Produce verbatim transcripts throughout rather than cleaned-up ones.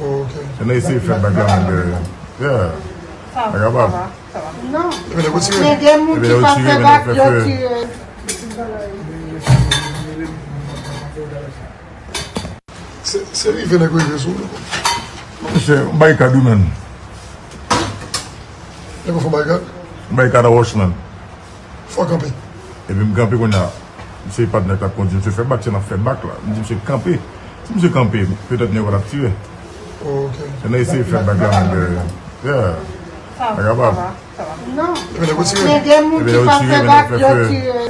Ok. Yo nan eseye fè bag la, men, yeah. Sa kapab. Non. Epi lè yo tire. Men gen moun ki pa fè bak, yo tire. Se, se rive nèg rive sou ou. Monchè, m bay kad wi, menn. Nèg ou fè barikad? M bay kad a wòch, menn. Fò kanpe. Epi m kanpe kounye a. Misye patnè k t ap kondui, misye fè bak, se n ap fè bak la. M di misye kanpe. Si misye kanpe, petèt nèg yo t ap tire. Ok. Se nan eseye fè bak la, menn, yeah. Sa kapab. Non. Epi lè yo tire. Men gen moun ki pa fè bak, yo tire.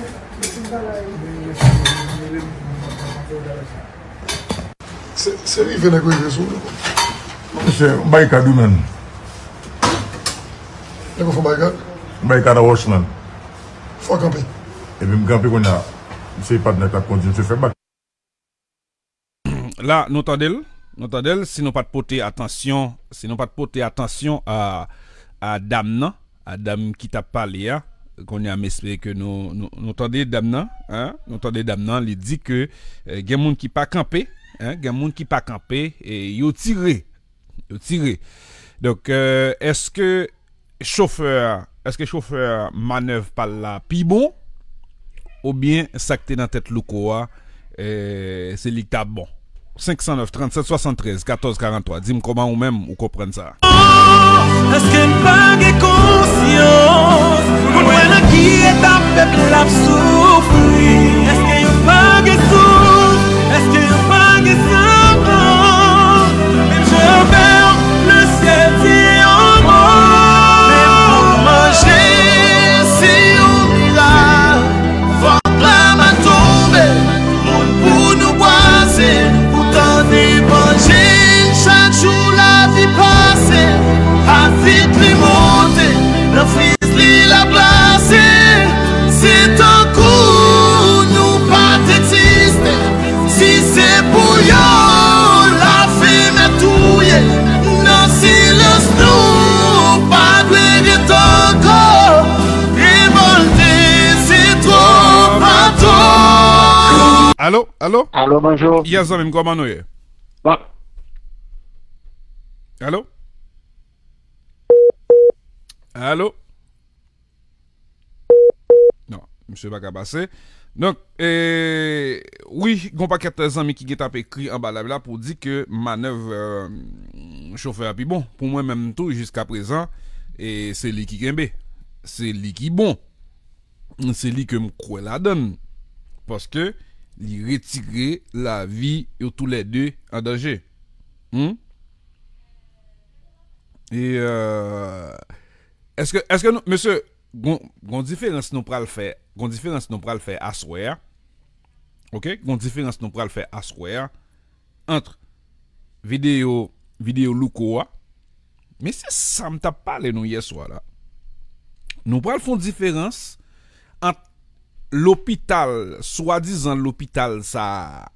Se, se rive nèg rive sou ou. Monchè, m bay kad wi, menn. Nèg ou fè barikad? M bay kad a wòch, menn. Fò kanpe. Epi m kanpe kounye a. Misye patnè k t ap kondui, misye fè bak. La, nou tande l. Nou tande l. Si nou pa t pote atansyon, si nou pa t pote atansyon a, a dam nan, a dam ki t ap pale a, kounye a m espere ke nou, nou, nou tande dam nan, hein? Nou tande dam nan, li di ke, eh, gen moun ki pa kanpe, hein? Gen moun ki pa kanpe, e yo tire. Yo tire. Donk, eh, èske chofè a, èske chofè a mannèv pa l la pi bon? Oubyen sa k te nan tèt Louko a, eh, se li k t ap bon? Senk san nèf, trannsèt swasanntrèz, katòz karanntwa. Di m kòman ou menm ou konprann sa. Èske n pa gen konsyans pou n wè nan ki eta pèp la ap soufri? Èske yo pa gen souf? Èske yo pa gen santan? Menm Jewova, le syèl di yon mo. Menm pou manje, se yon mirak. Fòk lama tonbe, moun pou nou bwaze, pou tande evanjil, chak jou lavi pase, avit li monte, nan fiz li l ap glase, se tankou nou pa t egziste, si se pou yo, lavi mèt touye, nan silans nou pa dwe ret ankò. Revòlte, se twò pa twò. Alo, alo? Alo, bonjou. Yes, zanmi m, kòman nou ye? Bon. Alo? Alo? Non, misye pa ka pase. Donk, e, wi, gon pakèt zanmi ki gentan ap ekri anba live la pou di ke mannèv, e, chofè a pi bon. Pou mwen menm tou, jiskaprezan, e, se li ki kenbe. Se li ki bon. Se li ke m kwè ladann. Paske li retire lavi yo toulède an danje. Hmm? E, e, èske, èske nou, mesye, gon, gon diferans nou pral fè, gon diferans nou pral fè aswè a? Ok? Gon diferans nou pral fè aswè a ant videyo, videyo Louko a. Men se sa m t ap pale nou yè swa la. Nou pral fè yon diferans ant lopital, swadizan lopital sa a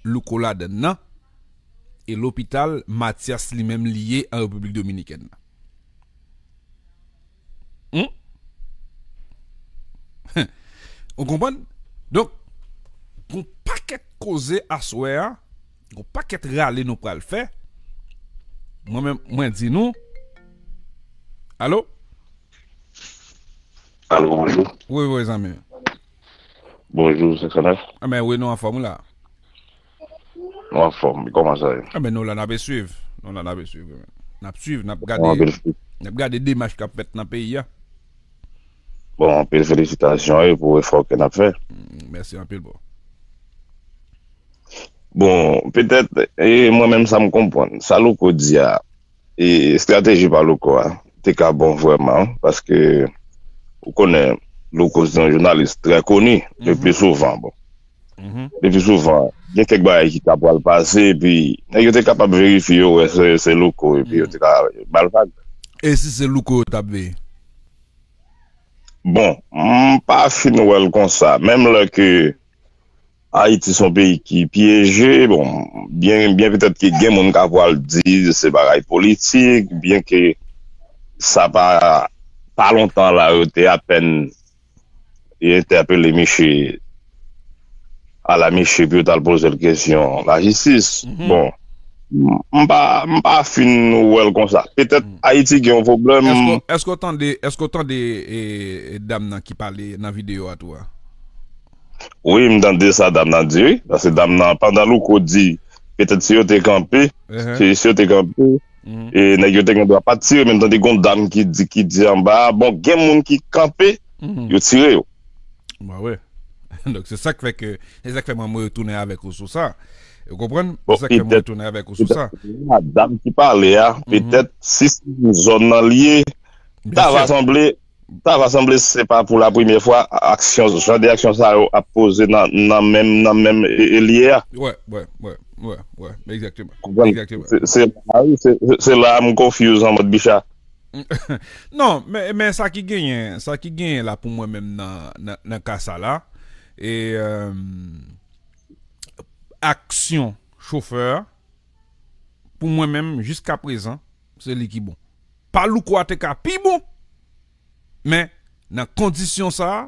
Louko ladann nan, e lopital Mathias li menm li ye an Repiblik Dominikèn nan. Hmm? Ou konprann? Donk, gon pakèt koze aswè a, gon pakèt rale nou pral fè. Mwen menm, mwen di nou. Alo? Alo, bonjou. Wi, wi, zanmi. Bonjou, senk san nèf. Anben, wi, nou anfòm, wi, la. Nou anfòm, kòman sa ye? Anben, nou la, n ap swiv. Nou la, n ap swiv, wi. N ap swiv, n ap gade, n ap gade demach k ap fèt nan peyi a. Bon, anpil felisitasyon, wi, pou efò ke n ap fè. Mm, mèsi anpil, bro. Bon, petèt, e, mwen menm sa m konprann, sa Louko di a, e, estrateji pa Louko a, te ka bon vrèman, paske ou konnen Louko se yon jounalis trè koni, le pli souvan, bon. Le pli souvan, gen kèk bagay ki ka pral pase, epi nèg yo te kapab verifye yo wè se, se Louko, epi yo te ka ba l vag. E si se Louko yo t ap veye? Bon, m pa fin wè l konsa. Menm lè ke Ayiti se yon peyi ki pyeje, bon, byen, byen petèt ke gen moun ka pral di se bagay politik, byen ke sa pa, pa lontan la, yo te apèn entèpele misye, ala misye pou yo t al poze l kesyon lajistis. Bon, m, m pa, m pa fin wè l konsa. Petèt Ayiti gen yon pwoblèm. Èske, èske w tande, èske w tande e, e, dam nan ki pale nan videyo a tou a? Wi, m tande sa dam nan di, wi. Paske dam nan, pandan Louko di, petèt si yo te kanpe, si, si yo te kanpe, e nèg yo te gen dwa pa t tire, men m tande gon dam ki di, ki di anba, bon, gen moun ki kanpe, yo tire yo. Ba wi. Donk, se sa k fè ke, se sa k fè mwen, mwen retounen avèk ou sou sa. Ou konprann? Se sa k fè mwen retounen avèk ou sou sa. Dam ki pale a, petèt, si se yon zòn nan l ye, ta va sanble, ta va sanble se pa pou la premyè fwa aksyon, jan de aksyon sa yo ap poze nan, nan menm, nan menm e, e lye a. Wè, wè, wè, wè, wè, egzakteman. Egzakteman. Se, se la, wi, se, se la m confuse an mòd bicha. Non, men, men sa ki genyen, sa ki genyen la pou mwen menm nan, nan, nan ka sa la, e, euh, aksyon chofè a, pou mwen menm, jiska prezan, se li ki bon. Pa Louko a te ka pi bon, men nan kondisyon sa a,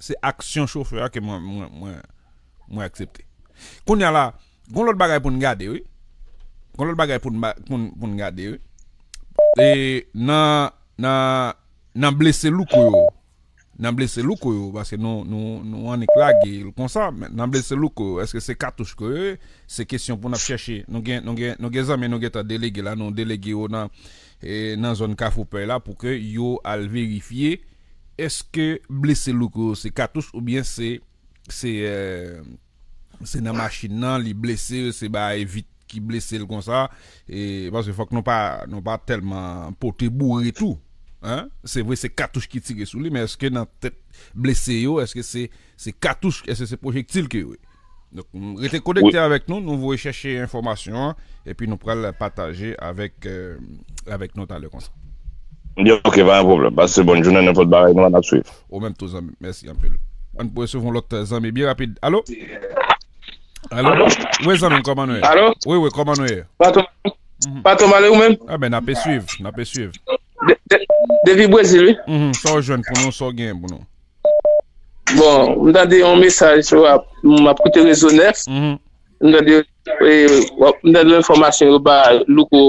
se aksyon chofè a ke mwen, mwen, mwen, mwen aksepte. Kounye a la, gon lòt bagay pou n gade, wi. Gon lòt bagay pou n, pou n, pou n gade, wi. E nan, nan, nan blese Louko yo, nan blese Louko yo, paske nou, nou, nou annik lage l konsa, men nan blese Louko yo, èske se katouch ke yo ye? Se kesyon pou n ap chèche. Nou gen, nou gen, nou gen zanmi nou gentan delege la, nou delege yo nan, e, nan zòn Kafou Pèy la pou ke yo al verifye èske blese Louko yo se katouch oubyen se, se, e, se nan machin nan, li blese, se bagay vit ki blese l konsa. E, paske fòk nou pa, nou pa tèlman pote boure tou. Hein? Se vre, se katouch ki tire sou li, men èske nan tèt blese yo, èske se, se katouch, èske se pwojektil ke yo ye? Donk, m, rete konekte avèk nou, nou voye chèche enfòmasyon an, epi nou pral pataje avèk, euh, avèk nou talè konsa. Li ok, pa gen pwoblèm. Pase bòn jounen, nenpòt bagay nou an ap swiv. Ou menm tou, zanmi. Mèsi anpil. Ann pou resevwa yon lòt zanmi byen rapid. Alo? Alo? Wi, zanmi, kòman nou ye? Alo? Wi, wi, kòman nou ye? Patwon, patwon, ale ou menm? Ah ben, n ap swiv, n ap swiv. De, de, depi Brezil, wi. Mhm, sa w jwenn pou nou, sa w genyen pou nou? Bon, m tande yon mesaj, w ap, m ap koute Rezo nèf. Mhm. M tande, e, w ap, m tande yon enfòmasyon yo ba Louko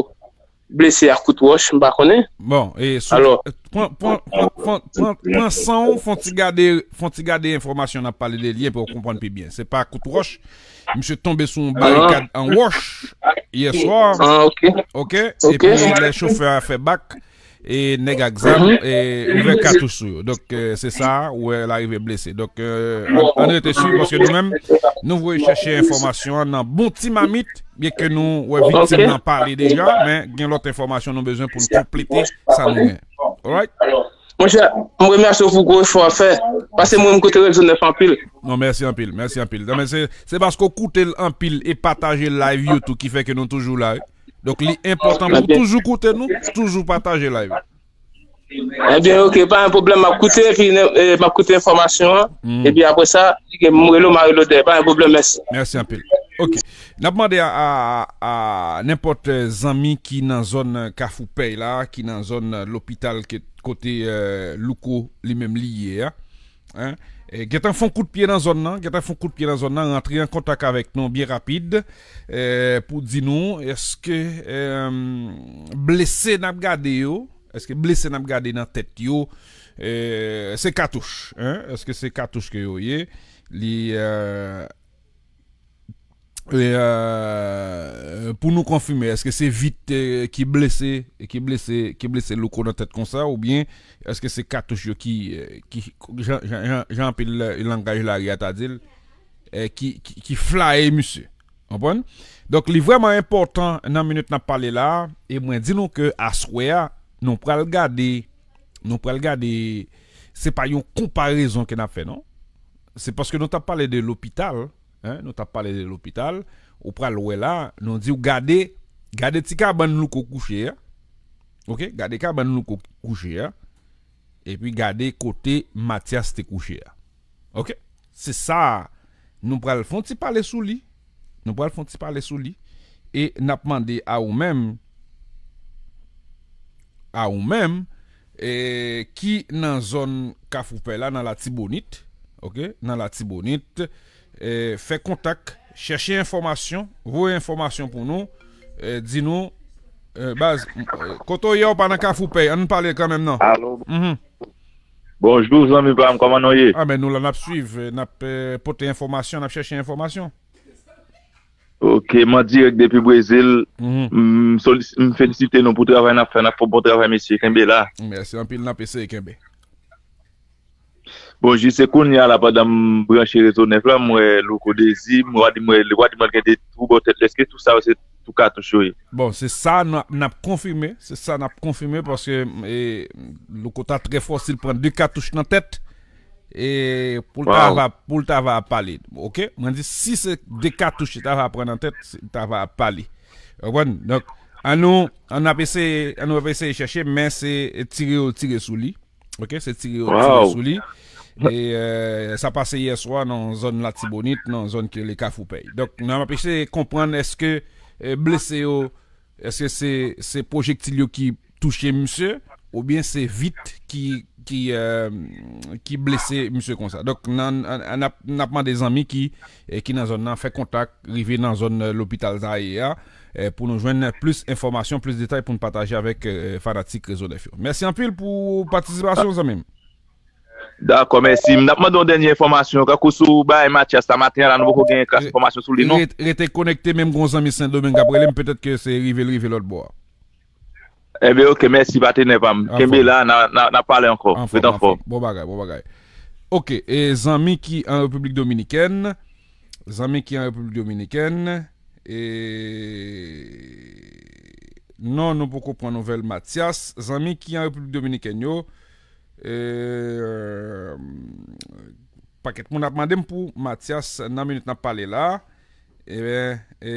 blese ak kout wòch, m pa konnen. Bon, e sou, alò, pran, pran, pran, pran, pran, pran san w, fon ti gade, fon ti gade enfòmasyon n ap pale de li, pou w konprann pi byen. Se pa kout wòch. Misye tonbe sou yon barikad an wòch yè swa. Ah, ok. Ok? Ok. Epi lè chofè a fè bak, e nèg ak zam, e ouvè katouch sou yo. Donk, e, se sa, ou wè l arive blese. Donk, e, ann, ann rete swiv, paske nou menm, nou voye chèche enfòmasyon an nan bon ti mamit, byen ke nou wè viktim nan pale deja, men gen lòt enfòmasyon nou bezwen pou n konplete sa nou gen. Alright? Monchè, m remèsye w pou gwo efò w ap fè. Pase mwen, m koute Rezo nèf anpil. Non, mèsi anpil, mèsi anpil. Non, men se, se paske w koute l anpil e pataje live yo tou ki fè ke nou toujou la, wi. Donk, li enpòtan pou w toujou koute nou, toujou pataje live. Ebyen, ok, pa gen pwoblèm, m ap koute, epi, e, m ap koute enfòmasyon an, epi apre sa, m rele w, m a rele w dèyè, pa gen pwoblèm, mèsi. Mèsi anpil. Ok. N ap mande a, a, a, a nenpòt, e, zanmi ki nan zòn, e, Kafou Pèy la, ki nan zòn, e, lopital ke, kote, e, Louko li menm li ye a. Hein? E, gentan fè yon kout pye nan zòn nan, gentan fè yon kout pye nan zòn nan, rantre an kontak avèk nou byen rapid, e, pou di nou, èske, e, blese n ap gade yo, èske blese n ap gade nan tèt yo, e, se katouch, hein? Èske se katouch ke yo ye? Li, e, E, euh, pou nou konfime, èske se vit, e, ki blese, ki blese, ki blese Louko nan tèt konsa, oubyen èske se katouch yo ki, e, ki, jan, jan, jan, jan anpil, e, langaj lari a ta di l, e, ki, ki, ki flaye misye? Konprann? Donk, li vrèman enpòtan nan minit n ap pale la a, e mwen di nou ke aswè a, nou pral gade, nou pral gade, se pa yon konparezon ke n ap fè, non. Se paske nou t ap pale de lopital, Hein, nou t ap pale de lopital, ou pral wè la, nou di w gade, gade ti kabann Louko kouche a. Ok, gade kabann Louko kouche a. Epi gade kote Mathias te kouche a. Ok, se sa, nou pral fè yon ti pale sou li. Nou pral fè yon ti pale sou li. E n ap mande a ou menm, a ou menm, e, ki nan zòn Kafou Pèy la, nan Latibonit, ok, nan Latibonit, e, fè kontak, chèche enfòmasyon, voye enfòmasyon pou nou, Eh, di nou, eh, baz, eh, kote w ye, w pa nan Kafou Pèy, ann pale kanmenm non. Alo. Mhm. Bonjou zanmi pa m, kòman nou ye? Ah, men nou la, n ap swiv, eh, n ap eh, pote enfòmasyon, n ap chèche enfòmasyon. Ok, m an dirèk depi Brezil. Mhm. M solis- m felisite nou pou travay n ap fè, n ap fè bon travay mesye, kenbe la. Mèsi anpil, n ap eseye kenbe. Bon, jis se kounye a la, pandan m branche rezo nèf la, m wè Louko Dezi, m wa di m wè, wa di m wè l gen de twou bò tèt li. Èske tou sa yo se tou katouch yo ye? Bon, se sa n ap, n ap konfime, se sa n ap konfime, paske e, Louko ta trè fò si l pran de katouch nan tèt, e, pou l ta Waw. va, pou l ta va pale. Ok? Mwen di, si se de katouch li ta va pran nan tèt, li ta va pale. Ou konprann? Donk, an nou, an ap eseye, an nou ap eseye chèche, men se tire yo tire sou li. Ok, se tire yo tire Waw. sou li. E euh, sa pase yè swa nan zòn Latibonit, nan zòn ki rele Kafou Pèy. Donk, n ap eseye konprann èske euh, blese yo, èske se, se pwojektil yo ki touche misye, oubyen se vit ki, ki, euh, ki blese misye konsa. Donk, nan, n, n ap, n ap mande zanmi ki, eh, ki nan zòn nan fè kontak, rive nan zòn euh, lopital sa ye a, eh, pou nou jwenn plis enfòmasyon, plis detay pou n pataje avèk eh, fanatik Rezo Nèf yo. Mèsi anpil pou patisipasyon, zanmi m. Dakò, mèsi. M t ap mande yon dènye enfòmasyon. Kankou sou bagay Matyas la maten an la, nou poko gen kras enfòmasyon sou li, non? Ret- Rete konekte, menm gon zanmi Sendomeng k ap rele m, petèt ke se rive l rive lòt bò a. Enben, ok, mèsi, patenè pa m. Anfòm. Kenbe la, n a, n a, n a pale ankò. Anfòm, Ret anfòm. anfòm. Bon bagay, bon bagay. Ok, e zanmi ki an Repiblik Dominikèn, zanmi ki an Repiblik Dominikèn, e non, nou poko pran nouvèl Matyas. Zanmi ki an Repiblik Dominikèn yo, e, pakèt moun ap mande m pou Matyas nan minit n ap pale la. Ebyen, e,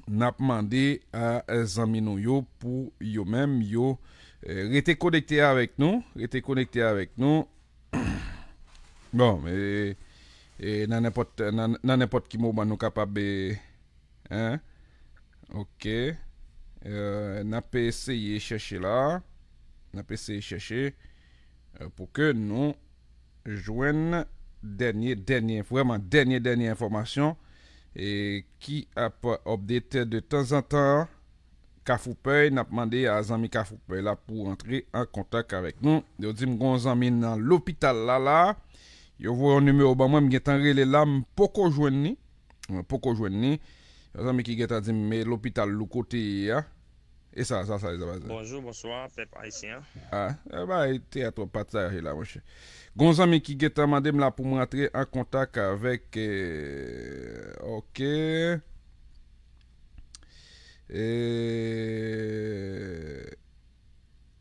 n ap mande a zanmi nou yo pou yo menm yo eh, rete konekte avèk nou, rete konekte avèk nou. Bon, e, e, nan nenpòt nan, nan nenpòt ki moman nou kapab, e, hein? Ok. Euh, n ap eseye chèche la. N ap eseye chèche euh, pou ke nou jwenn dènye, dènye, vrèman dènye, dènye enfòmasyon e ki ap update de tanzantan. Kafou Pèy, n ap mande a zanmi Kafou Pèy la pou antre an kontak avèk nou. Yo di m gon zanmi nan lopital la la. Yo voye yon nimewo ban mwen, m gentan rele la, m poko jwenn li. Mwen poko jwenn li. Yon zanmi ki gentan di m, men lopital Louko te ye a. E sa, sa, sa, sa, sa. Bonjou, bonswa, pèp ayisyen an. Ah, e bay teyat w ap pataje la, monchè. Gon zanmi ki gentan mande m la pou mwen antre an kontak avèk, eh, ok. Eh,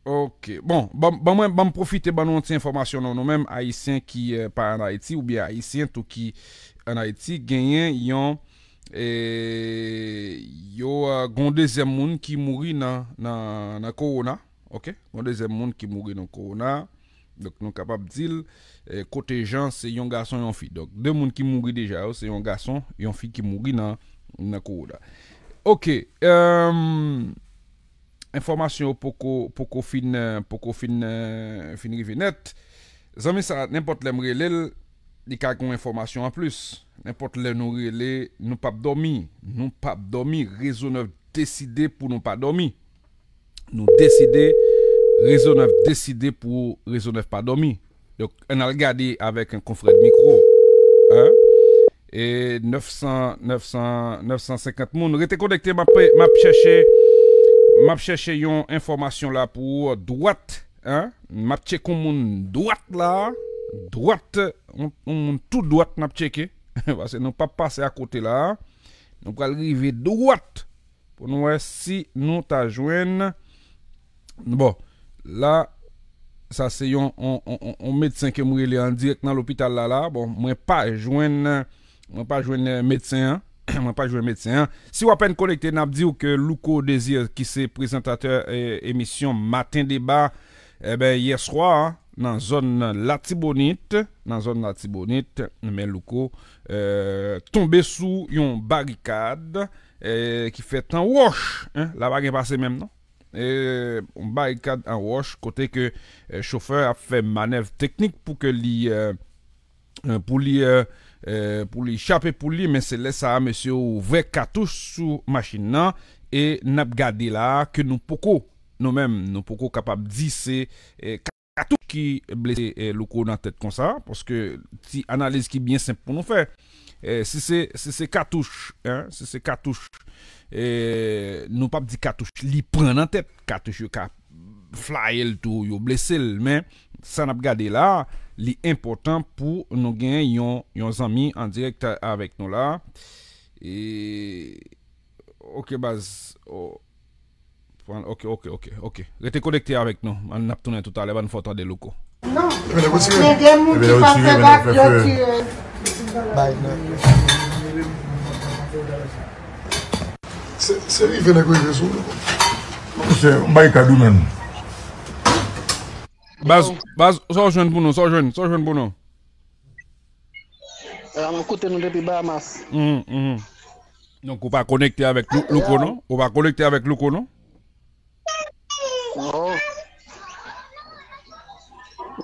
Ok. Bon, ban, ban mwen, ban m pwofite ban nou yon ti enfòmasyon non, nou menm Ayisyen ki eh, pa ann Ayiti oubyen Ayisyen tou ki ann Ayiti, genyen yon eh, yo eh, gon dezyèm moun ki mouri nan, nan, nan kowona. Ok? Gon dezyèm moun ki mouri nan kowona. Donk nou kapab di l eh, kote jan se yon gason, yon fi. Donk de moun ki mouri deja yo, se yon gason, yon fi ki mouri nan, nan kowona. Ok. Eh, enfòmasyon yo poko poko fin poko fin fin rive nèt. Zanmi sa, nenpòt lè m rele l, li ka gen enfòmasyon anplis. Nenpòt lè nou rele, nou p ap dòmi. Nou p ap dòmi. Rezo nèf deside pou nou pa dòmi. Nou deside, Rezo nèf deside pou Rezo nèf pa dòmi. Donk, ann al gade avèk yon konfrè de mikwo. Hein? E nèf san, nèf san, nèf san senkant moun. Rete konekte, m ap, m ap chèche, m ap chèche yon enfòmasyon la pou ou dwat. Hein? M ap tcheke yon moun dwat la. Dwat, yon, yon moun tou dwat n ap tcheke. Paske nou p ap pase akote la. Nou pral rive dwat. Pou nou wè si nou ta jwenn. Bon, la, sa se yon, yon, yon, yon, yon medsen ke m rele an dirèk nan lopital la, la. Bon, mwen pa jwenn, mwen pa jwenn eh, medsen an. Mwen pa jwenn medsen an. Si w apèn konekte, n ap di w ke Louko Désir, ki se prezantatè eh, emisyon Maten Deba, enben, yè swa, nan zòn Latibonit, nan zòn Latibonit, men Louko eh, tonbe sou yon barikad eh, ki fèt an wòch. Hein? La pa gen pase menm non. Eh, yon barikad an wòch kote ke eh, chofè ap fè manèv teknik pou ke li eh, eh, pou li eh, eh, pou li chape pou li, men se lè sa a mesye ouvè katouch sou machin nan, e n ap gade la a ke nou poko, nou menm, nou poko kapab di se, eh, katouch ki blese, eh, Louko nan tèt konsa, paske ti analiz ki byen senp pou nou fè. Eh, si se, si se katouch, en, si se katouch, eh, nou p ap di katouch li pran nan tèt, katouch yo ka flaye l tou, yo blese l, men sa n ap gade la, li enpòtan pou nou gen yon, yon zanmi an dirèk avèk nou la. E, ok, baz. Oh. Pran, ok, ok, ok, ok. Rete konekte avèk nou. N ap tounen toutalè, ban n fè w tande Louko. Non. Men gen moun ki pa fè bak, yo tire. Se, se rive nèg rive sou ou. Monchè, m bay kad ou menm. Baz, baz, sa w jwenn pou nou, sa w jwenn, sa w jwenn pou nou. Mwen koute nou depi Bahamas. Mhm, mhm. Donk, ou pa konekte avèk Lou-, Louko, non? Ou pa konekte avèk Louko, non? Oh.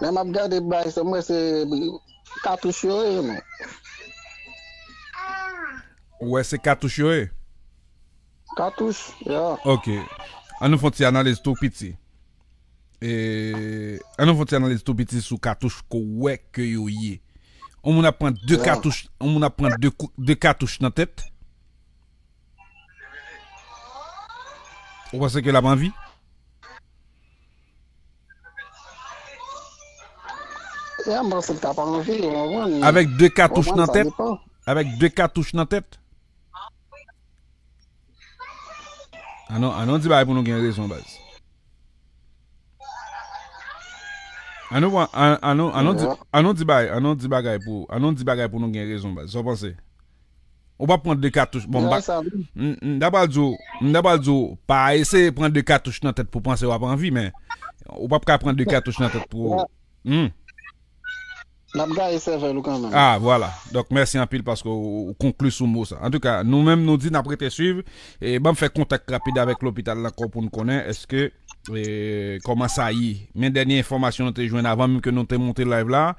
Men m ap gade bay sa, mwen se katouch yo ye, non. Ou wè se katouch yo ye? Katouch, ya. Ok. An nou fè yon ti analiz tou piti. E, an nou fè yon ti analiz tou piti sou katouch ke w wè ke yo ye. Yon moun ap pran de katouch, yon moun ap pran de kou-, de katouch nan tèt. Ou panse ke l ap anvi? Ya, m panse l t ap anvi, ou konprann? Avèk de katouch nan tèt? Avèk de katouch nan tèt? An nou, an nou di bagay pou nou gen rezon, baz. An nou pran, an, an nou, an nou di, an nou di bagay, an nou di bagay pou, an nou di bagay pou nou gen rezon, baz. Sa w panse? Ou p ap pran de katouch. Bon, m pa, m, m ta pral di w, m ta pral di w, pa eseye pran de katouch nan tèt pou panse w ap anvi, men ou p ap ka pran de katouch nan tèt pou. Hmm. N ap gaye sèvèl ou kanmenm. Ah, vwala. Donk, mèsi anpil paske w, w konkli sou mo sa. Antouka, nou menm, nou di n ap rete swiv. E ban m fè kontak rapid avèk lopital la ankò pou n konnen èske, e, kòman sa ye. Men dènye enfòmasyon nou te jwenn avan menm ke nou te monte live la,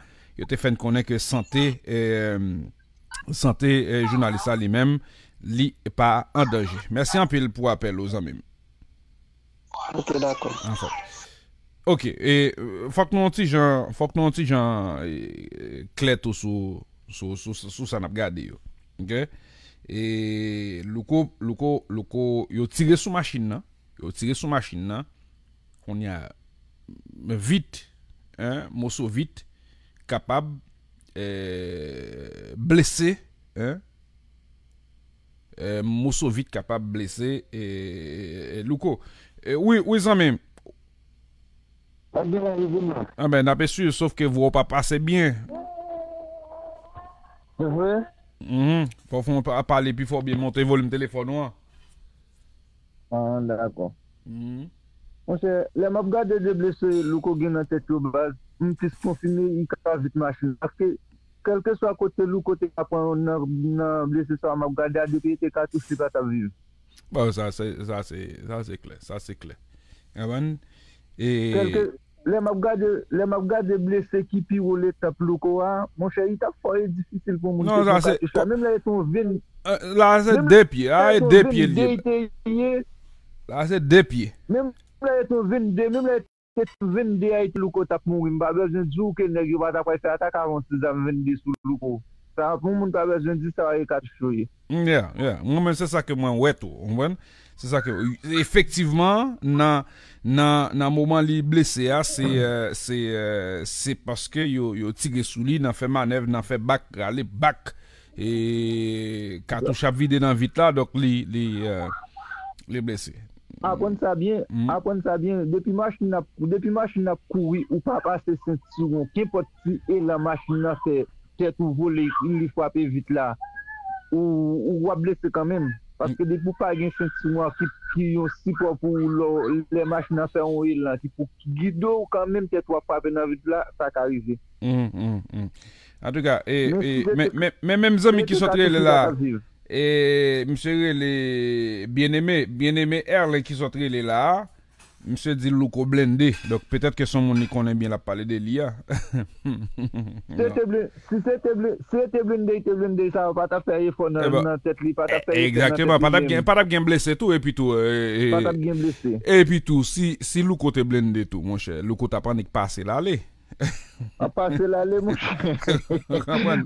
yo te fè n konnen ke sante, e, sante, e, jounalis la li menm, li pa an danje. Mèsi anpil pou apèl ou, zanmi m. Ok, dakò. Anfòm. Ok, e, fòk nou yon ti jan, fòk nou yon ti jan, e, klè tou sou, sou, sou, sou sa n ap gade yo. Ok? E, Louko, Louko, Louko, yo tire sou machin nan. Yo tire sou machin nan. Kounye a, vit, en, moso vit, kapab, e, blese, en, e, moso vit kapab blese, e, e, Louko. E, wi, wi, zanmi m. Pa gen anyen, vin la. Anben, n ap eseye, sof ke vwa w pa pase byen. Se vre? Mhm. Fò w pa pale pi fò, byen monte volim telefòn ou an. Ah, dakò. Mhm. Monchè, lè m ap gade de blese Louko gen nan tèt yo, baz, m plis konfime li ka vit machin. Paske, kèlkeswa kote Louko te ka pran nan, nan blese sa, m ap gade a, depi li te katouch, li pa t ap viv. Bon, sa se, sa se, sa se klè, sa se klè. Konprann? E kèlke, lè m ap gade, lè m ap gade blese ki pi wo letanp Louko a, monchè, li t ap fò e difisil pou moun te pran katouch la. Menm lè li te yon venn, la se de pye, a, e de pye li ye. Menm lè li te yon vennde, menm lè li te yon vennde a, li te Louko t ap mouri. M pa bezwen di w ke nèg yo pa ta pral fè atak avè yon ti zam vennde sou Louko. Sa, pou moun pa bezwen di sa, e katouch yo ye. Mm, yeah, yeah. Mwen menm, se sa ke mwen wè tou, ou konprann? Se sa ke, efektivman, nan, nan, nan moman li blese a, se, eh, se, eh, se paske yo, yo tire sou li, nan fè manèv, nan fè bak, rale bak, e katouch ap vide nan vit la, donk li, li, eh, li blese. Aprann sa byen, aprann sa byen. Depi machin ap, depi machin ap kouri, ou pa pase sentiwon, kenpòt ti elan machin nan fè, tèt ou vole, li frape vit la, ou, ou w ap blese kanmenm. Paske depi w pa gen sentiwon ki, ki yon sipò pou ou lè, lè machin nan fè yon elan ki pou gide w kanmenm, tèt ou ap frape nan vit la, sa ka rive. Antouka, e, men, men, men menm zanmi ki sot rele la, e, misye rele Byeneme, Byeneme Erlen ki sot rele la, Misye di Louko blende. Donk, petèt ke se yon moun li konnen byen l ap pale de li a. Si se te blen- si se te blen- si se te blende, te blende sa yo pa t ap fè efò nan, Ebyen, nan tèt li, pa t ap fè efò nan egzakteman, tèt pa t ap li gen, menm. Pa t ap gen blese tou, epi tou, e, e, Pa t ap gen blese. Epi tou, si, si Louko te blende tou, monchè, Louko t ap annik pase l ale. Ap pase l ale, monchè. Konprann?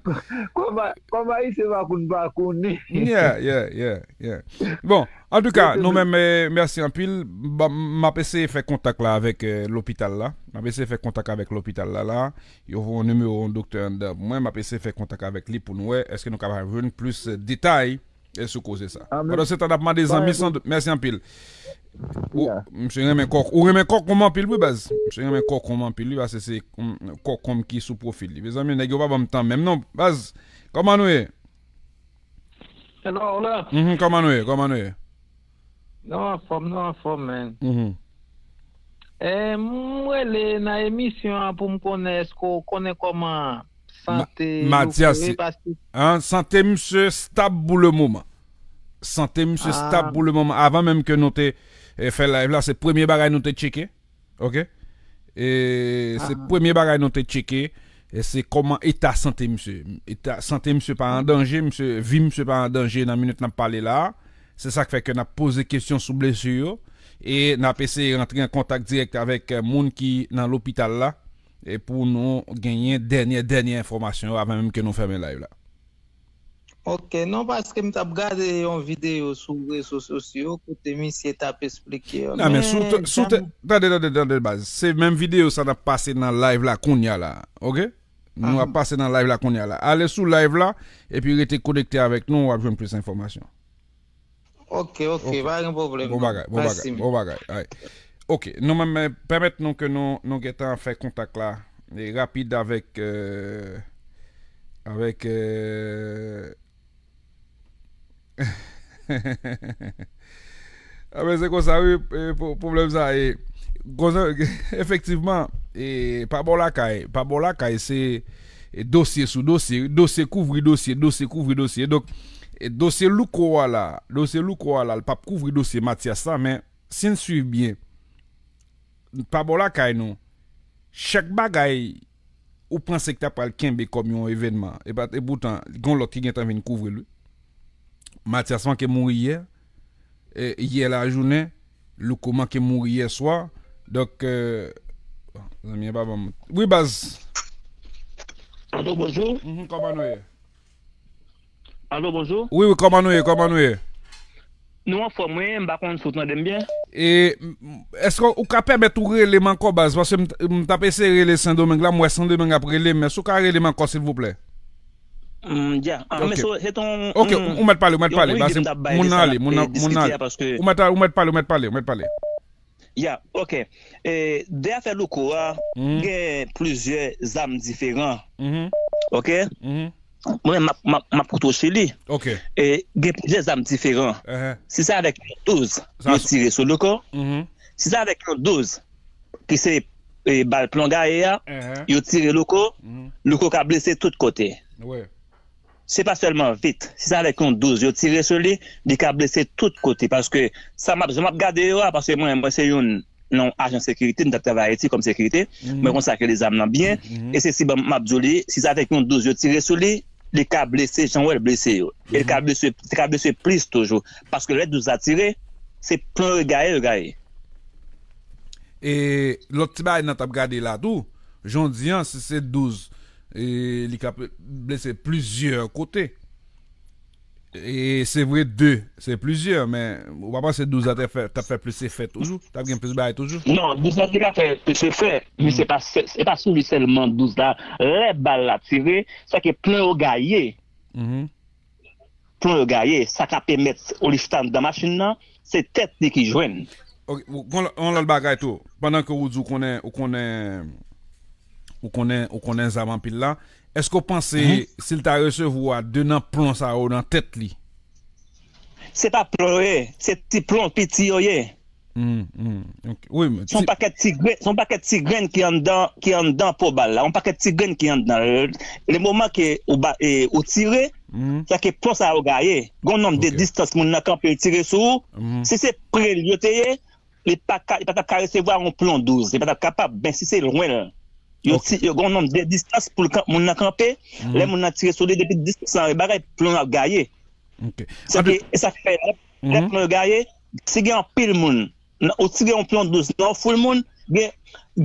Kòm a- kòm Ayisyen pa konn pa konnen. Yeah, yeah, yeah, yeah. Bon, antouka, nou menm, eh, mèsi anpil. Ba- m ap eseye fè kontak la avèk, eh, lopital la. M ap eseye fè kontak avèk lopital la, la. Yo voye yon nimewo yon doktè anndan pou mwen. M ap eseye fè kontak avèk li pou nou wè èske nou kapab jwenn plis, eh, detay, eh, sou koze sa. Pandan se tan, n ap mande zanmi Sandout. Mèsi anpil. Ou, misye renmen kòk. Ou renmen kòk kòm anpil, wi, baz. Misye renmen kòk kòm anpil, wi, paske se, mm, kòk kòm ki sou pwofil li. Mezanmi, nèg yo pa ban m tan menm, non, baz. Kòman nou ye? Hello, hello. Mhm, kòman nou ye? Kòman nou ye? Nou anfòm, nou anfòm, man. Mhm. Eh, m rele nan emisyon an pou m konnen èske w konnen kòman sante Mathias, Louko ye, paske an, sante misye stab pou le moman. Sante misye stab pou le moman. Avan menm ke nou te, eh, fè live la, se premye bagay nou te tcheke. Ok? E se premye bagay nou te tcheke, e se kòman eta sante misye. Eta sante misye pa an danje, misye, vi misye pa an danje nan minit n ap pale la a. Se sa k fè ke n ap poze kesyon sou blesi yo, e n ap eseye rantre an kontak dirèk avèk, eh, moun ki nan lopital la, e pou nou genyen dènye, dènye enfòmasyon yo avan menm ke nou fèmen live la. Ok, non, paske m t ap gade yon videyo sou rezo sosyo kote misye t ap esplike yo. Non, men sou, men sou, tande, tande, tande, baz. Se menm videyo sa n ap pase nan live la kounye a la, ok? Nou ap pase nan live la kounye a la. Ale sou live la, epi rete konekte avèk nou, w ap jwenn plis enfòmasyon. Ok, ok, pa gen pwoblèm. Bon bagay, bon bagay, bon bagay. Ok, nou menm, men, pèmèt nou ke nou, nou gentan fè kontak la, e rapid avèk, euh, avèk, euh, a, men se konsa, wi, e, pwo-, pwoblèm sa, e, konsa, efektivman, e, pa bò lakay, pa bò lakay, se, e, dosye sou dosye, dosye kouvri dosye, dosye kouvri dosye. Donk, e, dosye Louko a la, dosye Louko a la, l p ap kouvri dosye Mathias la, men si n swiv byen, pa bò lakay nou, chak bagay ou panse ki ta pral kenbe kòm yon evènman, e pa, e poutan, gen yon lòt ki gentan vin kouvri l, wi. Mathias manke mouri yè, e, yè lajounen, Louko manke mouri yè swa. Donk, e, zanmi an pa ban m. Wi, baz. Alo, bonjou. Mhm, kòman nou ye? Alo, bonjou. Wi, wi, kòman nou ye? Kòman nou ye? Nou anfòm, wi, m pa konn si w tande m byen. E, m, m, èske w ka pèmèt ou rele m ankò, baz? Paske m, m t ap eseye rele Sendomeng la, m wè Sendomeng ap rele m, èske w ka rele m ankò, silvouplè? Mm, ya. Ah, men se, se ton, ok, mm, ou mèt pale, ou mèt pale, paske moun nan ale, moun nan, moun nan ale. Ou mèt, ou mèt pale, ou mèt pale, ou mèt pale. Ya, ok. E, de afè Louko a, gen plizyè zam diferan. Ok? Mwen menm, m ap, m ap, m ap koute w sou li. E, gen plizyè zam diferan. Si se avèk yon douz, yo tire sou Louko. Si se avèk yon douz, ki se, e, bal plon gaye a, yo tire Louko, Louko ka blese tout kote. Se pa sèlman vit. Si se avèk yon douz yo tire sou li, li ka blese tout kote. Paske sa m ap, jan m ap gade yo a, paske mwen, mwen se youn nan yon ajan sekirite, m t ap travay Ayiti kòm sekirite, mwen konn sa k rele zam nan byen, e se si ban m ap di w li, si se avèk yon douz yo tire sou li, li ka blese jan w wè l blese yo. E li ka blese, li ka blese plis toujou. Paske lè douz la tire, se plon yo gaye, yo gaye. E lòt ti bagay nan t ap gade la tou, jan w di an, si se douz, e li ka blese plizyè kote. E se vre, de, se plizyè, men ou pa panse douz la t ap fè, t ap fè plis efè toujou? T ap gen plis bagay toujou? Non, douz la te ka fè plis efè, men se pa, se, se pa sou li sèlman douz la. Lè bal la tire, sa ke plon yo gaye. Plon yo gaye, sa k ap pèmèt Olivta anndan machin nan, se tèt li ki jwenn. Ok, ou, yon lò-, yon lòt bagay tou, pandan ke ou di ou konnen, ou konnen, ou konnen, ou konnen zam anpil la, èske w panse si l ta resevwa de nan plon sa yo nan tèt li? Se pa plon yo ye, se ti plon piti yo ye. Hmm, hmm, ok. Wi, men se yon pakèt ti grenn, se yon pakèt ti grenn ki anndan, ki anndan po bal la. Yon pakèt ti grenn ki anndan. Le, le moman ke ou ba, e, ou tire, sa ke plon sa yo gaye. Gon nonm de distans moun nan kanpe, l tire sou ou. Si se pre l yo te ye, li pa ka, li pa t ap ka resevwa yon plon douz. Li pa t ap kapab, men si se lwen l. Yo, ok, ti, yo gen yon nonm de distans pou l kan- moun nan kanpe. Mhm. Lè moun nan tire sou li, depi distans lan, bagay plon ap gaye. Ok. Sa ki, e sa k fè lè, lè, mhm, plon yo gaye, si gen anpil moun, nan, ou tire yon plon douz nan yon foul moun, gen,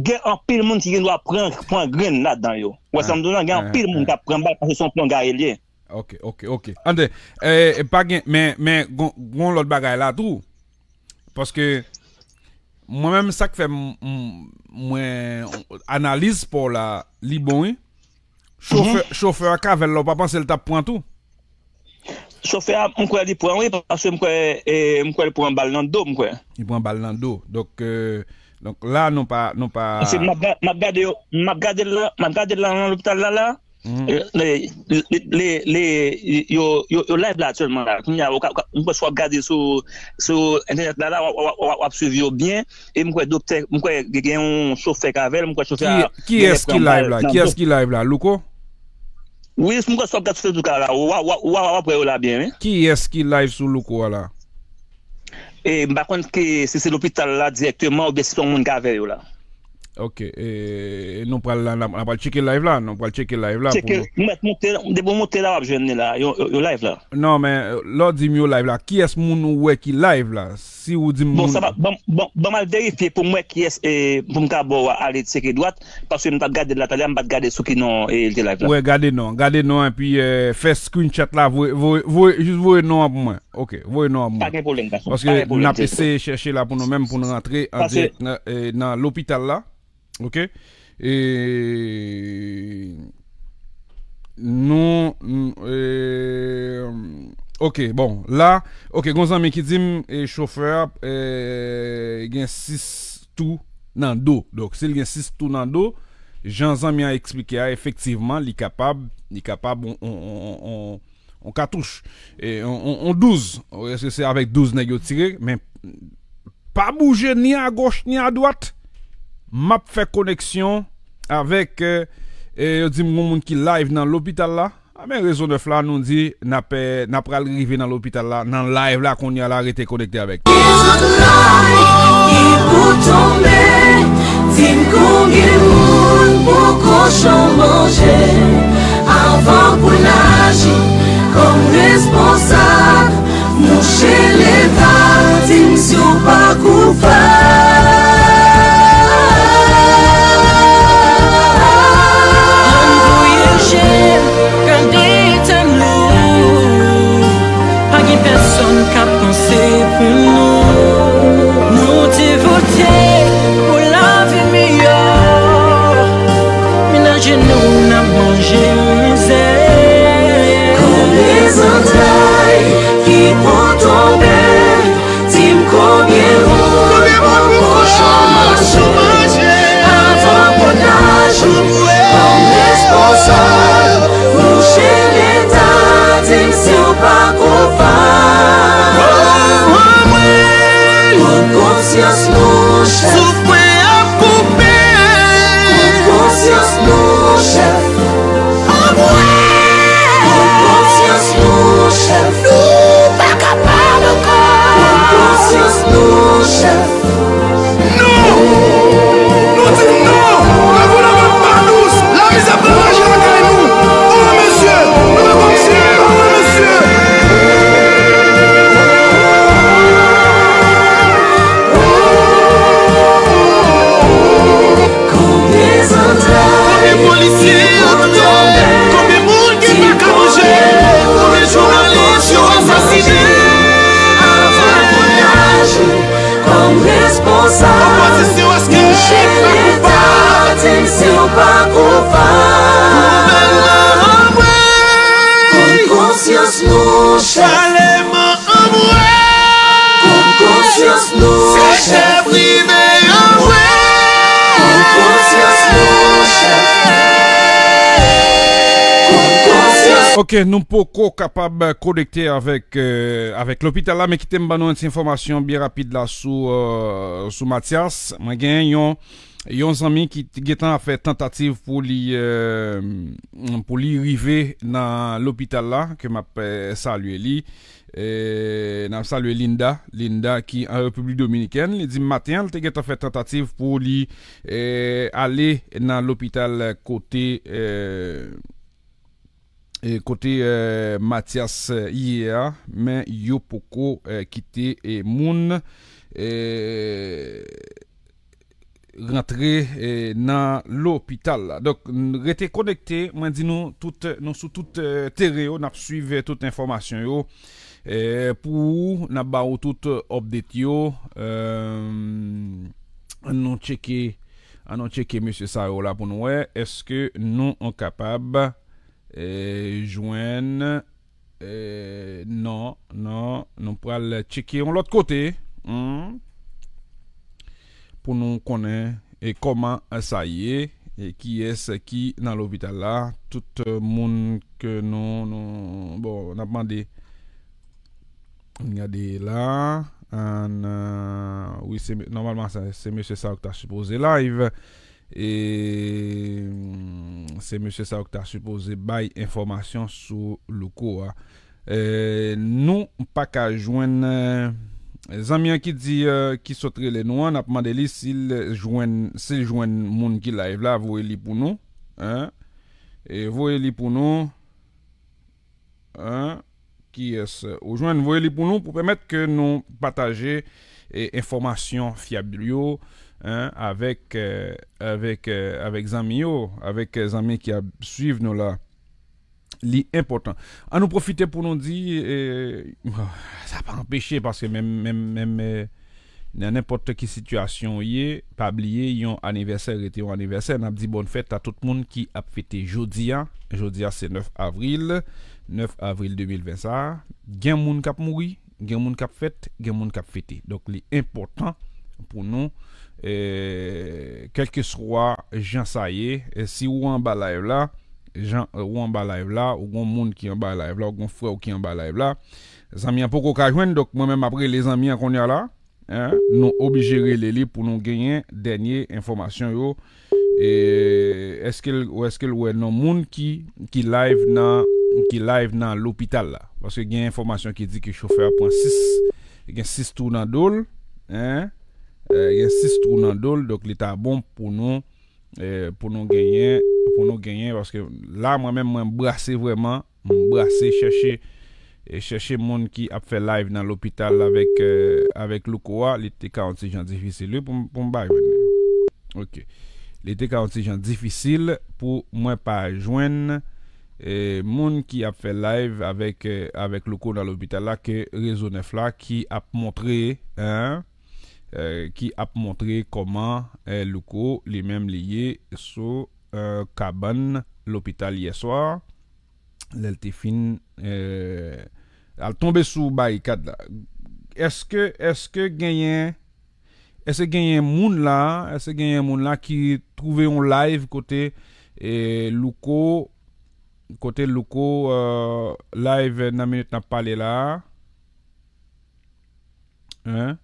gen anpil moun ki gen dwa pran, pran grenn ladan yo. Ou wè sa m di w lan, gen anpil moun k ap pran bal paske se yon plon gaye l ye. Ok, ok, ok. Ande, e, e pa gen, men, men, gon, gon lòt bagay la tou. Paske mwen menm, sa k fè m, m, mwen, analiz pa w la, li bon, wi. Chofè, chofè a k avè l la, ou pa panse l t ap pran tou? Chofè a, m kwè li pran, wi, paske m kwè, e, m kwè li pran bal nan do, m kwè. Li pran bal nan do. Donk, e, donk la, nou pa, nou pa Paske m ap ga- m ap gade yo, m ap gade l la, m ap gade l la nan lopital la, la. Mhm. E, le, le, le, le, yo, yo, yo live la aktyèlman la. Kounye a, ou ka- ou ka- m panse w ap gade sou, sou entènèt la, la, w ap, w ap, w ap, w ap swiv yo byen. E m kwè doktè, m kwè gen yon chofè k avè l, m kwè chofè a Ki, ki genlè ès ki pran bal live la? Nan Ki ès do. Ki live la? Louko? Wi, m kwè si w ap gade sou Facebook la, w a, w a, w a, w ap wè yo la byen, wi. Ki ès ki live sou Louko a la? E m pa konn ke si se lopital la dirèkteman oubyen si se yon moun k avè yo la. Ok, e, nou pral la, n ap, n ap pral tcheke live la, nou pral tcheke live la pou Tcheke, nou. M mèt monte, depi w monte la, w ap jwenn li la, yo, yo, yo live la. Non, men, lè w di m yo live la, kiyès moun ou wè ki live la? Si ou di m Bon, moun sa pa, ban, ban, ban m al verifye pou m wè kiyès, e, pou m ka ba w ale tcheke dwat, paske m t ap gade l la talè, m pa t gade sou ki non, e, li te live la. Wè, gade non, gade non, epi, e, fè screenshot la, voye, voye, voye, jis voye non an pou mwen. Ok, voye non an pou mwen. Pa gen pwoblèm, gason. Paske Pa gen pwoblèm, n ap eseye chèche la pou nou menm, pou n rantre an Paske dirèk nan, e, nan lopital la. Ok? E nou, n- e, ok, bon, la, ok, gon zanmi ki di m, e, chofè a, e, gen sis tou nan do. Donk, si l gen sis tou nan do, jan zanmi an eksplike a, efektivman, li kapab, li kapab on, on, on, on, on, on katouch, e, on, on, on douz. Èske se avèk douz nèg yo tire? Men pa bouje ni agoch ni adwat. M ap fè koneksyon avèk, e, e, yo di m gon moun ki live nan lopital la. A, men Rezo nèf la, nou di n ap, e, n ap pral rive nan lopital la, nan live la kounye a la, rete konekte avèk nou. Ki pou tonbe, di m konbyen moun pou kochon manje. Avan pou n aji kòm responsab, mouche Leta, di m si w pa koupab. Ann voye je, gade eta nou. Pa gen pèsonn k ap panse pou nou. Nou te vote pou lavi miyò. Menaje nou n ap manje mizè. Konbyen zantray ki pou tonbe? Di m konbyen moun pou kochon manje. Avan pou n aji kòm responsab, mouche Leta, di m si w pa koupab. Pou konsyans nou, chèf. Soufri ap koupe. Pou konsyans nou, chèf. Anmwey! Pou konsyans nou, chèf. Nou pa kapab ankò. Pou konsyans nou, chèf. Non! Nou di non! Revolanman pa dous! Lamizè pran raje lakay nou! Owe mesye! Nou pa konn si nou pa owe mesye! Konbyen zantray, konbyen polisye atè, konbyen moun ki pa ka manje, konbyen jounalis yo asasinen. Avan pou n aji kòm responsab, opozisyon, èske mouche Leta, di m si w pa koupab. Gouvènman anmwey. Pou konsyans nou, chèf. Palèman anmwey. Pou konsyans nou, chèf. Sektè prive anmwey. Pou konsyans nou, chèf. Pou konsyans Ok, nou poko kapab konekte avèk, euh, avèk lopital la, men kite m ban nou yon ti enfòmasyon byen rapid la sou, euh, sou Mathias. Mwen gen yon, yon zanmi ki t- gentan ap fè tantativ pou li, euh, pou li rive nan lopital la, ke m ap, euh, salye li. E, n ap salye Linda, Linda ki an Repiblik Dominikèn. Li di maten an, li te gentan fè tantativ pou li e, ale nan lopital kote e, e, kote e, Mathias e, ye a, men yo poko e, kite e, moun e, rantre e, nan lopital la. Donk, n- rete konekte, mwen di nou tout, nou sou tout e, teren yo, n ap swiv e, tout enfòmasyon yo. E, pou ou, n ap ba ou tout update yo. E, ann nou tcheke, ann nou tcheke mesye sa yo la pou nou wè, èske nou an kapab e, jwenn e, non, non, nou pral tcheke yon lòt kote. Hmm. Pou nou konnen e kòman sa ye, e kiyès ki nan lopital la, tout e, moun ke nou, nou, bon, n ap mande, gade la, an, e, wi, se, nòmalman, se, se mesye sa yo ki ta sipoze live, e, mm, se mesye sa yo ki ta sipoze bay enfòmasyon sou Louko a. E, nou pa ka jwenn e, zanmi an ki di e, ki sot rele nou an, n ap mande li si l jwenn, si l jwenn moun ki live la, voye li pou nou. Hein? E voye li pou nou. Hein? Kiyès ou jwenn, voye li pou nou pou pèmèt ke nou pataje e, enfòmasyon fyab yo, hein, avèk e, avèk e, avèk zanmi yo, avèk e, zanmi ki ap swiv nou la. Li enpòtan. An nou pwofite pou nou di, e, sa pa anpeche, paske menm, menm, menm e, nan nenpòt ki sitiyasyon ou ye, pa bliye yon anivèsè rete yon anivèsè. N ap di bòn fèt a tout moun ki ap fete jodi a. Jodi a se nèf avril, nèf avril de mil ven sa a. Gen moun k ap mouri, gen moun k ap fèt, gen moun k ap fete. Donk, li enpòtan pou nou, e, kèlkeswa jan sa ye, e, si ou anba live la, jan, e, ou anba live la, ou gon moun ki anba live la, ou gon frè ou ki anba live la, zanmi an poko ka jwenn, donk mwen menm m ap rele zanmi an kounye a la, hein, nou oblije rele li pou nou genyen dènye enfòmasyon yo. E èske l, ou èske l wè non moun ki, ki live nan, ki live nan lopital la? Paske gen enfòmasyon ki di ke chofè a pran sis, gen sis twou nan do l, hein? E, gen sis twou nan do l, donk li ta bon pou nou, e, pou nou genyen, pou nou genyen, paske la, mwen menm, mwen brase vrèman, m brase chèche, e chèche moun ki ap fè live nan lopital avèk, e, avèk Louko a, li te ka yon ti jan difisil, wi, pou m, pou m pa jwenn li. Ok. Li te ka yon ti jan difisil pou mwen pa jwenn, e, moun ki ap fè live avèk, e, avèk Louko nan lopital la, ke Rezo nèf la ki ap montre, hein, e, ki ap montre kòman, e, Louko li menm li ye sou, e, kabann lopital yè swa, lè l te fin, e, al tonbe sou barikad la. Èske, èske genyen, èske genyen moun la, èske genyen moun la ki twouve yon live kote, e, Louko, kote Louko, e, live nan minit n ap pale la a? Hein?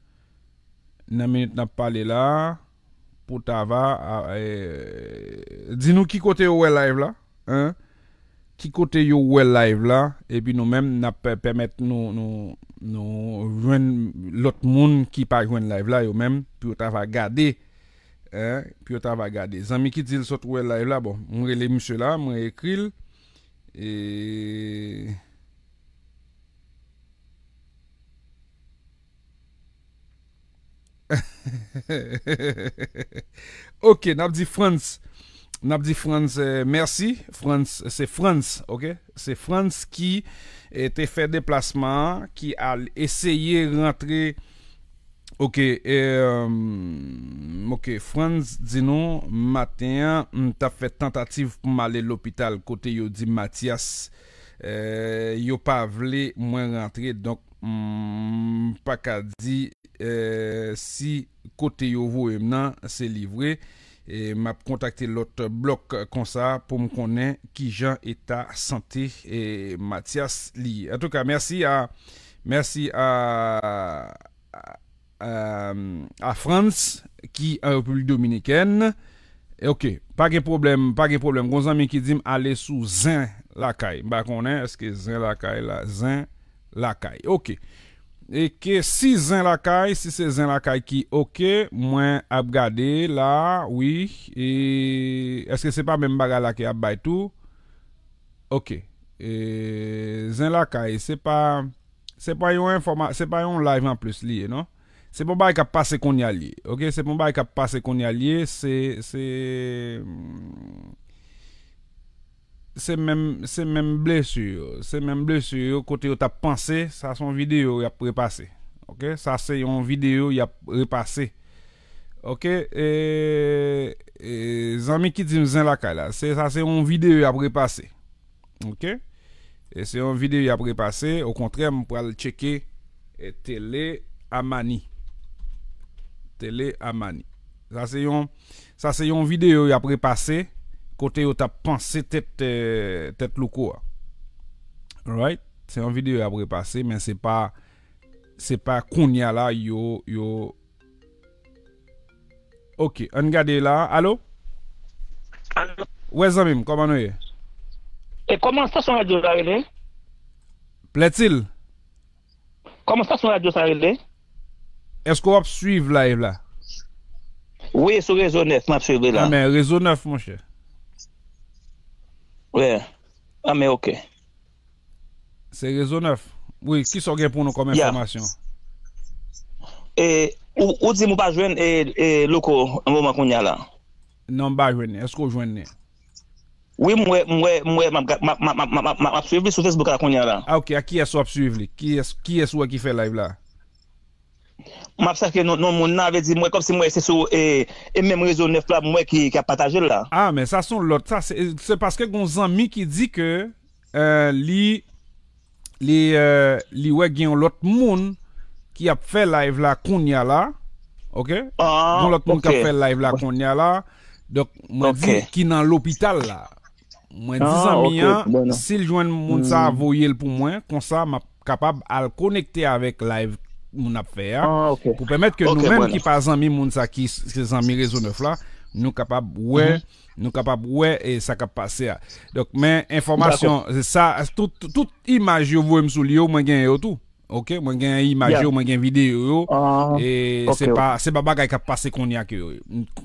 Nan minit n ap pale la, pou ta va, a, e, di nou ki kote yo wè live la, hein? Ki kote yo wè live la, epi nou menm, n ap pè-, pèmèt nou, nou, nou jwenn lòt moun ki pa jwenn live la, yo menm, pou yo ta va gade, hein? Pou yo ta va gade. Zanmi ki di l sot wè live la, bon, mwen rele misye la, mwen ekri l, e, Ok, n ap di Frantz. N ap di Frantz, eh, mèsi. Frantz, se Frantz, ok? Se Frantz ki, eh, te fè deplasman an, ki al eseye rantre. Ok, eh, ok, Frantz di nou, maten an, m t ap fè tantativ pou m ale lopital kote yo di Mathias, eh, yo pa vle mwen rantre, donk, m pa ka di, eh, si kote yo voye m nan, se li vre. E m ap kontakte lòt blòk konsa pou m konnen kijan eta sante, eh, Mathias li ye. Antouka, mèsi a, mèsi a, a, a, a Frantz ki an Repiblik Dominikèn. E ok, pa gen pwoblèm, pa gen pwoblèm. Gon zanmi ki di m ale sou zen lakay. M pa konnen èske zen lakay la, zen Lakay. Ok. E ke si Zen Lakay, si se Zen Lakay ki ok, mwen ap gade la, wi. E èske se pa menm bagay la ke y ap bay tou? Ok. E, Zen Lakay, se pa, se pa yon enfòma-, se pa yon live anplis li ye, non? Se pa yon bagay k ap pase kounye a li ye. Ok, se pa yon bagay k ap pase kounye a li ye, se, se, mm, se menm, se menm blesi yo. Se menm blesi yo kote yo t ap panse, sa se yon videyo y ap repase. Ok, sa se yon videyo y ap repase. Ok, e, e, zanmi ki di m Zen Lakay la, se, sa se yon videyo y ap repase. Ok? E se yon videyo y ap repase. Okontrè, m pral tcheke, e, Tele Amani. Tele Amani. Sa se yon, sa se yon videyo y ap repase kote yo t ap panse tèt, e, tèt Louko a. Alright? Se yon videyo y ap repase, men se pa, se pa kounye a la yo, yo, Ok, ann gade la. Alo? Alo? Wè zanmi m, kòman nou ye? E kòman estasyon radyo sa rele? Plètil. Kòman estasyon radyo sa rele? Èske w ap swiv live la? Wi, sou Rezo nèf, m ap swiv li la. Ah, men Rezo nèf, monchè. Wi. Ah, men ok. Se Rezo nèf. Wi, kisa w gen pou nou kòm enfòmasyon? E, ou, ou di m ou pa jwenn, e, e, Louko, nan moman kounye a la? Non, m pa jwenn li. Èske w jwenn li? Wi, m wè, m wè, m wè, m ap ga-, m ap, m ap, m ap, m ap, m ap, m ap swiv li sou Facebook la kounye a la. Ah, ok. A kiyès w ap swiv li? Kiyès, kiyès w wè ki fè live la? M ap chache non, non moun nan, vle di, m wè kòmsi m wè se sou, e, e menm Rezo nèf la, m wè ki, ki ap pataje l la. Ah, men sa se yon lòt, sa se, se paske gon zanmi ki di ke, e, li, li, e, li wè gen yon lòt moun ki ap fè live la kounye a la. Ok? Ah, gon lòt moun k ap fè live la kounye a la. Donk, mwen di ki nan lopital la. Mwen di zanmi an, si l jwenn moun sa a, voye l pou mwen, konsa m ap kapab al konekte avèk live moun ap fè a, pou pèmèt ke nou menm ki pa zanmi moun sa ki, ki zanmi Rezo nèf la, nou kapab wè, nou kapab wè, e, sa k ap pase a. Donk, men enfòmasyon, se sa, tout, tout imaj yo voye m sou li yo, mwen genyen yo tou. Ok, mwen gen imaj yo, mwen gen videyo yo. E se pa, se pa bagay k ap pase kounye a ke yo.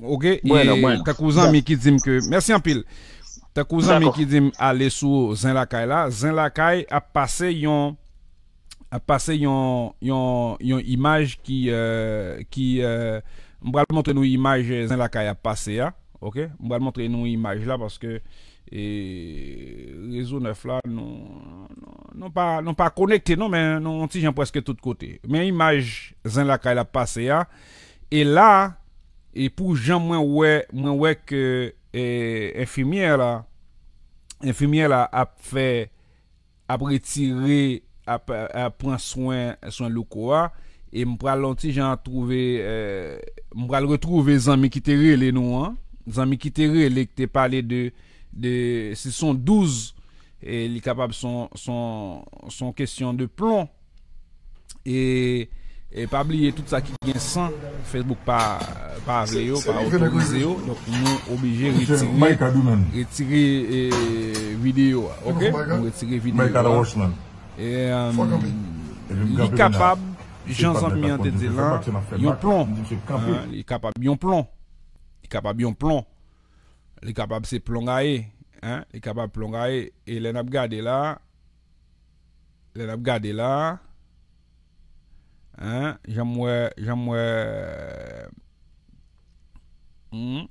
Ok, e tankou zanmi ki di m ke, mèsi anpil. Tankou zanmi ki di m ale sou Zen Lakay la. Zen Lakay ap pase yon, ap pase yon, yon, yon imaj ki, e, ki, e, m pral montre nou imaj Zen Lakay ap pase a. Ok, m pral montre nou imaj la paske e, Rezo nèf la, nou, nou, nou pa, nou pa konekte non, men nou yon ti jan prèske tout kote. Men imaj Zen Lakay la pase a. E la, e pou jan mwen wè, mwen wè ke, e, enfimyè la, enfimyè la ap fè, ap retire, ap, ap pran swen, swen Louko a. E m pral yon ti jan twouve, e, m pral retwouve zanmi ki te rele nou an. Zanmi ki te rele, ki te pale de, de, si se yon douz, e li kapab se yon, se yon, se yon kesyon de plon. E, e pa bliye tout sa ki gen san, Facebook pa, pa vle yo, pa otorize yo. Donk nou oblije retire, retire, e, videyo a. Ok? Nou retire videyo a. E, um, li kapab, jan zanmi an te di lan, yon plon. Hein, li kapab yon plon. Li kapab yon plon. Li kapab se plon gaye. Hein? Li kapab plon gaye. E lè n ap gade la, lè n ap gade la, hein, jan m wè, jan m wè, hmm,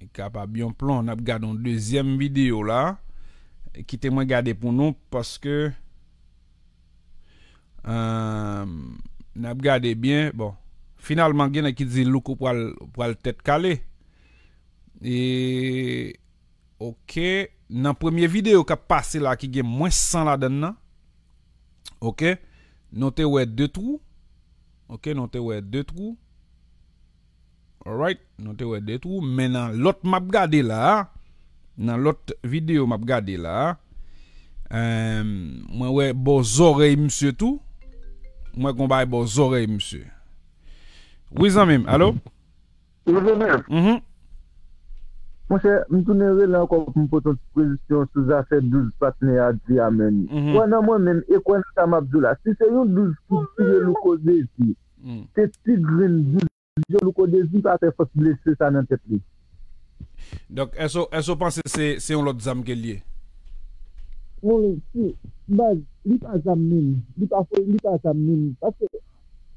li kapab yon plon. N ap gade yon dezyèm videyo la. Kite mwen gade pou nou, paske, euh, n ap gade byen. Bon, finalman, gen nèg ki di Louko pral, pral tèt kale. E, ok, nan premye videyo k ap pase la, ki gen mwens san ladan l nan, ok, nou te wè de twou. Ok, nou te wè de twou. Alright, nou te wè de twou, men nan lòt m ap gade la, nan lòt videyo m ap gade la, euh, mwen wè bò zòrèy misye tou. Mwen wè gon bagay bò zòrèy misye. Wi, zanmi m, alo? Wi, zanmi m. Mhm. Monchè, m tounen rele ankò pou m pote yon ti prezisyon sou zafè douz patnè a di a, menn. Kwè nan mwen menm e kwè nan sa m ap di w la. Si se yon douz ki tire Louko Dezi, se ti grenn douz yo Louko Dezi pa fè fòs blese sa nan tèt li. Donk, èske, èske w panse se, se yon lòt zam ke l ye? Non, si, baz, li pa zam menm. Li pa fo, li pa zam menm. Paske,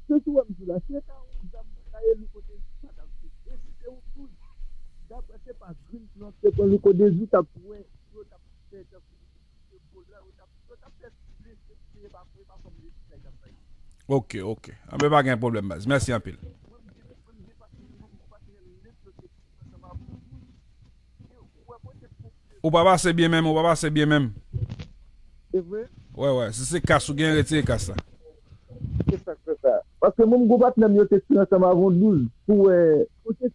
se sou wè m di w la, si se ta yon zam pou ta ye Louko Dezi pa t ap viv. E si se yon douz, daprè se pa grenn plan te pran Louko Dezi, w t ap wè, yo t ap fè tankou Ok, ok. Anben, pa gen pwoblèm, baz. Mèsi anpil. Ou pa pase byen menm, ou pa pase byen menm. Se vre? Wè, wè. Si se kas ou gen, retire kas la. Se sa k fè sa. Paske menm gwo patnè m yo te tire ansanm avè yon douz pou wè kote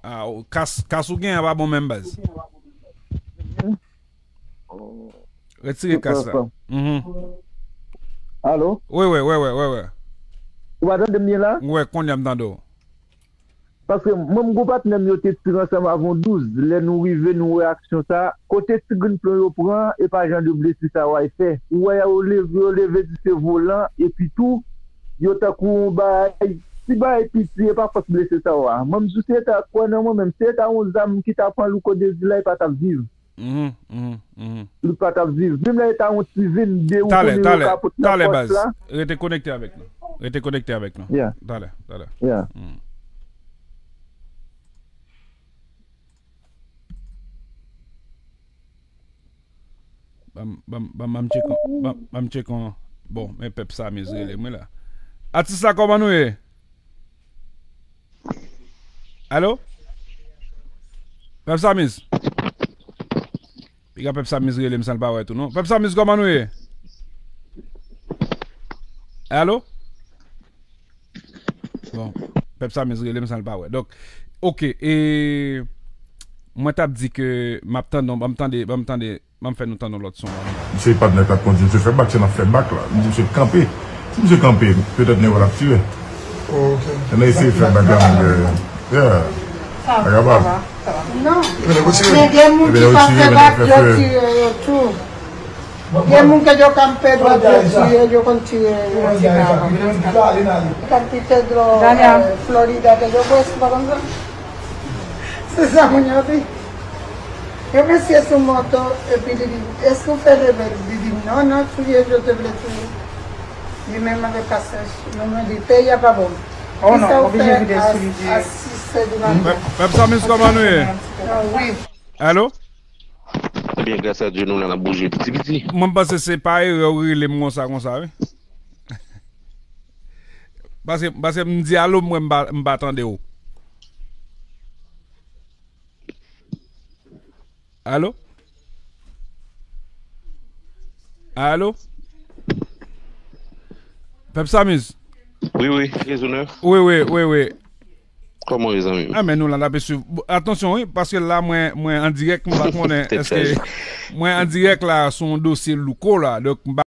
Ah, kas, kas ou gen an pa bon menm, baz. Retire kas la. Mhm. Alo? Wi, wi, wi, wi, wi, wi. Ou pa tande m byen la? Wi, kounye a m tande w. Paske menm gwo patnè m yo te tire ansanm avè yon douz. Lè nou rive, nou wè aksyon sa. Kote ti grenn plan yo pran, e pa jan de blesi sa w ay fè. Ou wè yo leve, yo leve di se volan, epi tou, yo tankou yon bagay, ti bagay piti, e pa fòs blese sa w a. Mwen, m di w, si se ta kwè nan mwen menm, si se ta yon zam ki ta pran Louko Dezi la, li pa t ap viv. Mhm, mhm, mhm. Li pa t ap viv. Menm lè se ta yon ti venn de ou konnen yo ka pot nan pòch la. Rete konekte avèk nou. Rete konekte avèk nou. Yeah. Talè, talè. Yeah. Mhm. Ban m, ban m, ban m, ban m tcheke, ban, ban m tcheke yon, bon, men pèp Samiz rele m wi la. Atis la, kòman nou ye? Alo? Pèp Samiz? Piga pèp Samiz rele m san l pa wè tou, non. Pèp Samiz, kòman nou ye? Alo? Bon, pèp Samiz rele m san l pa wè. Donk, ok, e mwen t ap di ke m ap tande, ban m tande, ban m tande, ban m fè nou tande yon lòt son. Se patnè k ap kondui, misye fè bak, se n ap fè bak la. M di misye kanpe. Si misye kanpe, petèt nèg yo t ap tire. Oh, ok. N a eseye fè bak la, men, yeah. Sa va, sa va, sa va. Non. Men gen moun ki pa fè bak, yo tire yo tou. Gen moun ke yo kanpe dwat, yo tire, yo konn tire yon ti ka avan. Kantite dlo, eh, Florida ke yo bwè, se pa konsa? Se sa moun yo di. Yo mesye sou moto, epi li di, èske w fè leve? Li di, non, non, touye, yo te vle touye. Li menm avèk pastè, nou, nou di, peyi a pa bon. Oh non, oblije vide sou li di. A sis è di maten. Pèp Samiz, kòman nou ye? Ah, wi. Alo? Ebyen, gras a Dye, nou la, n ap bouje piti piti. Mwen, m panse se pa erè ou rele m konsa, konsa, wi. Paske, paske m di alo, mwen, m pa, m pa tande w. Alo? Alo? Pèp Samiz? Wi, wi, Rezo nèf. Wi, wi, wi, wi. Kòman w ye, zanmi m? Ah, men nou la, n ap swiv. Atansyon, wi, paske la, mwen, mwen an dirèk, m pa konnen èske mwen an dirèk la, sou yon dosye Louko la, donk m